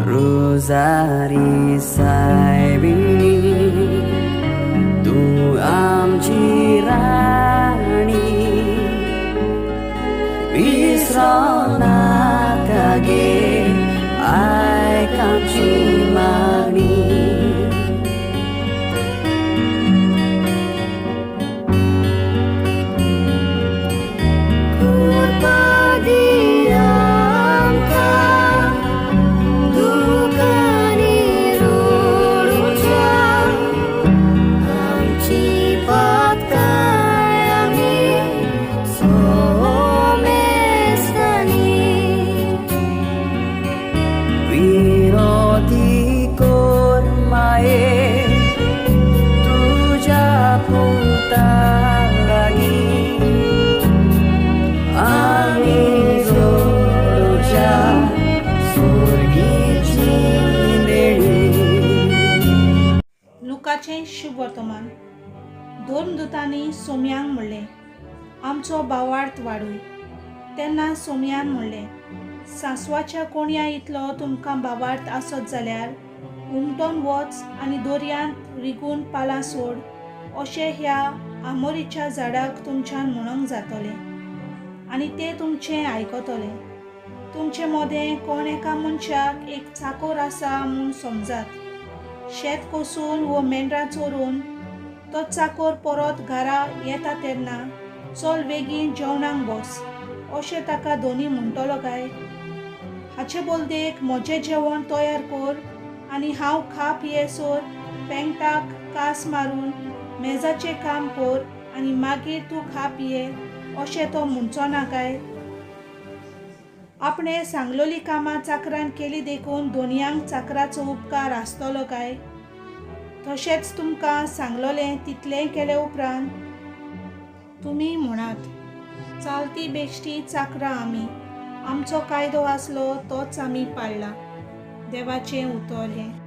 रोजारी सायबिणी तूं आमची राणी विसरो नाका गे आयक आमची मागणी. कृपा दी आमकां दुकांनी रडुच्या आमची पातकां आमी सोमेस्तांनी. विनोती कोर माये तुज्या पुता लागीं आमी जोडच्या सोर्गीची देणी. लुकाचें शुभवर्तमान. धर्मदुतांनी सोम्यांक म्हणलें, आमचो भावार्थ वाडय. तेन्ना सोम्यान म्हणलें, सांसवाच्या कोणया इतलो तुमकां भावार्थ आसत जाल्यार उमटोन वच आनी दर्यांत रिगून पालां सोड अशें ह्या आमोरीच्या झाडाक तुमच्यान म्हणूंक जातलें आनी तें तुमचें आयकतलें. तुमचे मदें कोण एका मनशाक एक चाकोर आसा म्हूण समजात, शेत कोसून वो मेंढरां चोरून तो चाकोर परत घरा येता तेन्ना चल बेगीन जेवणाक बस अशें ताका धनी म्हणटलो काय? हाचे बदलेक म्हजें जेवण तयार कर आनी हांव खा पियेसर पेंगटाक कास मारून मेजाचें काम कर आनी मागीर तूं खा पिये अशें तो म्हणचो ना काय? आपणें सांगलोलीं कामां चाकरान केली देखून धनयांक चाकराचो उपकार आसतलो काय? तशेंच तुमकां सांगलोलें तितलेंय केले उपरांत तुमी म्हणात, चालती बेश्टी चाकरां आमी, आमचो कायदो आसलो तोच आमी पाळ्ळा. देवाचें उतर हें.